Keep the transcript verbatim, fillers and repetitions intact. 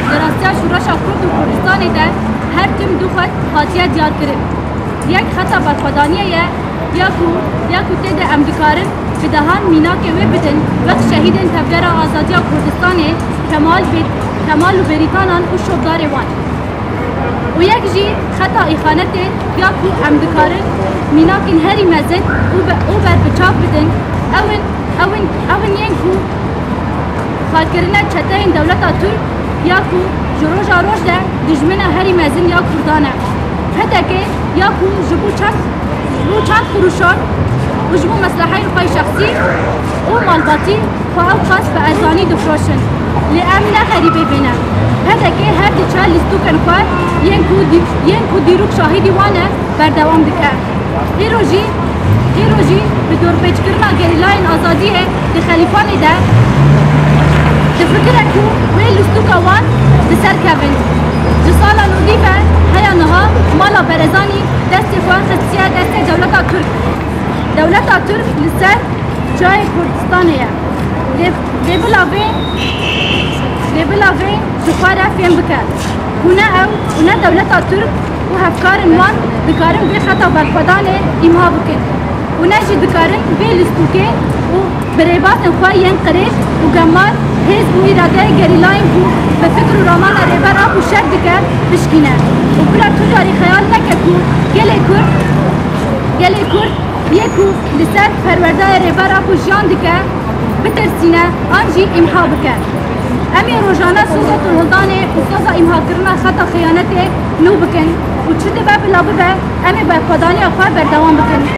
Di rastiya şoreşa Kurd û Kurdistanê de her tim du xet hatiye diyarkirin. Yek xeta berxwedaniyê ye, ya ku, ya ku tê de em dikarin bi dehan mînakê wê bidin, wek şehîdên Tevgera Azadiya Kurdistanê, Kemal, Be-, Kemal û Berîtanan û şopdarê wan. Û yek jî xeta îxanetê, ya ku em dikarin mînakên herî mezin û be-, û berbiçav bidin, ew in, ew in, ew in yên ku xalkirine çeteyên dewleta Tirk ya ku ji roja roj de dijmina herî mezin ya Kurdan e. P D K ya ku ji bo çend, ji bo çend quruşan û ji bo mesleheyên xwe yê şexsî û malbatî xwe ew qas bi erzanî difroşin. Lê em ne xerîbê vê ne. P D K her diçe lîstokên xwe yên ku dî-, yên ku dîrok şahidî wan e, berdewam dike. Îro jî, îro jî bi dorpêçkirina gerîlayên azadiyê di Xelîfanê de difikire ku wê lîstoka wan bi ser kevin. Ji sala nodî ve heya niha mala Berezanî destê xwe xistiye destê dewleta Tirk. Dewleta Tirk li ser çiyayê Kurdistanê ye. Lê, lê bila vê, lê bila vê ji xwe re fêm bike ku ne ew û ne dewleta Tirk û hevkarên wan dikarin vê xeta berxwedanê îmha bikin û ne jî dikarin vê lîstokê û bi rêbazên xwe yên qirêj û gemar hêz û îradeya gerîlayên ku bi fikr û ramana Rêber Apo şer dike, bişkîne. Û bila tu carî xeyal neke ku gelê Kurd, gelê Kurd yê ku li ser perwerdeyê Rêber Apo jiyan dike, bitirsîne an jî îmha bike. Em ê rojane soza tolhildanê û soza îmhakirina xeta xiyanetê nû bikin û çi dibe bila bibe, em ê berxwedaniya xwe berdewam bikin.